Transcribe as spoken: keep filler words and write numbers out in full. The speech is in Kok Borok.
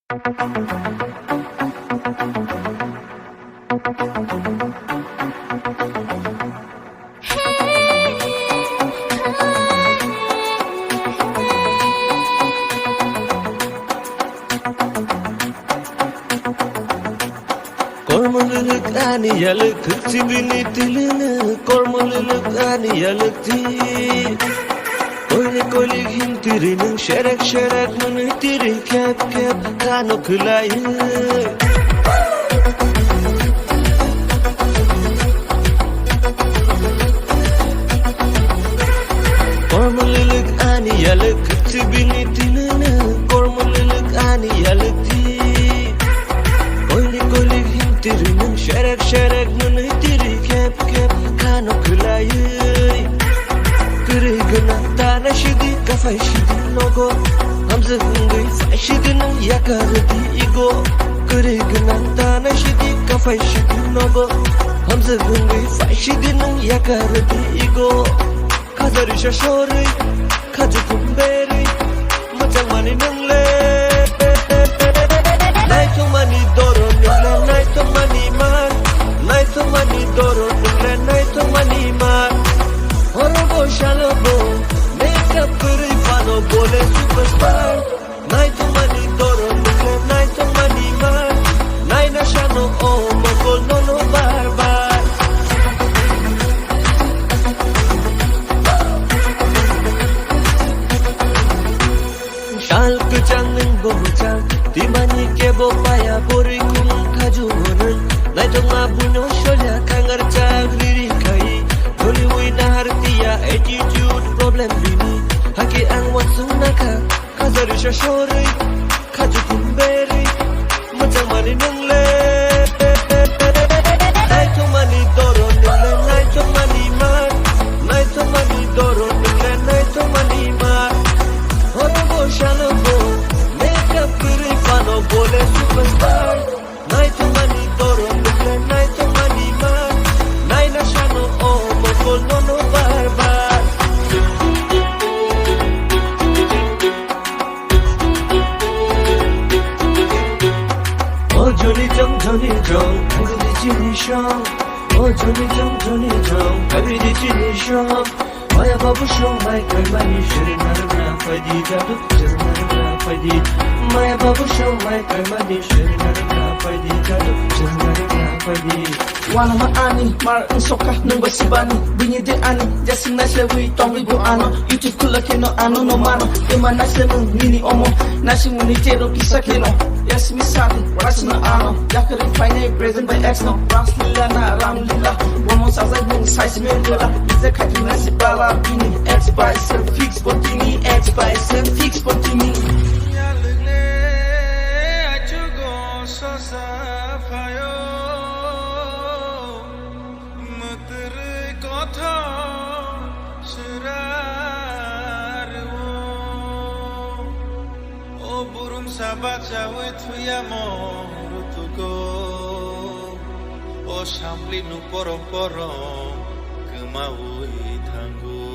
Kormo lwlwk ani yalwk thwk si bini twlwno, kormo lwlwk ani yalwk thwk. Koile koile him tiri nwng serek serek mwnwi tiri khep khep khano khwlaiwi. Kormo lwlwk ani yalwk thwk si bini twlwno, kormo lwlwk ani yalwk thwk. Koile koile him tiri nwng serek serek mwnwi tiri khep khep khano khwlaiwi. Kwrwi gwnang tana sidi kaphai sidi nogo. Hamjak wngwi phai sidi nwng yakardi igo. Kwrwi gwnang tana sidi kaphai sidi nogo. Hamjak wngwi phai sidi nwng yakardi igo. Khajari sa sorwi, khaju kumberwi, mwchangmani nwngle. Naithokmani doro nwngle, naithokmani mar, naithokmani doro nwngle, naithokmani mar. Horobo salobo, makeup kwrwi phano bole superstar. Naithokmani doro nukle naithokmani ma. Naina sano o mokol nono bar bar. Sal kwchang nwng bo mwchang, timani kebo paya bori khumung khaju nwng. Naithokma buino solya khangar chak riri khai. Dholiwi nahar tiya attitude problem bini, hake ang wansung nakha. Khajari sa sorwi, khaju kumberwi, mwchangmani nwngle. Naithokmani doro nwngle, naithokmani mar. Naithokmani doro nwngle, naithokmani mar. Horobo salobo, makeup kwrwi phano bole superstar. Naithokmani doro nukle naithokmani ma. Naina sano o mokol nono bar bar. O joni jong joni jong, khajdi chini shong. O joni jong joni jong, khajdi chini shong. Maya babu shong mai kai mani shirin narwkna phaidi jadu, shirin narwkna phaidi. Maya babu shong mai kai mani shirin narwkna phaidi jadu, shirin narwkna phaidi. Wanama ani mar wng sokha nwng bai sibani, bini de ani jasing naislewi tongwi bo ano. YouTube khula kheno ano no mano, ema naisle nwng nini omo, naising muni tero kisa kheno. Yes, mi sadi, rasna ano, yakari fine present by ex no, Ramlila na Ramlila, womo sajai mung size me lila, bize khaki nasi bala bini, ex by se fix botini, ex by se fix botini. Yalwkle achugo sosa phayo, mwtwrwi kothor swrarwo. O burumsa bachaui thuyamo rutugo, o samplinu porom porom kwmaui thango.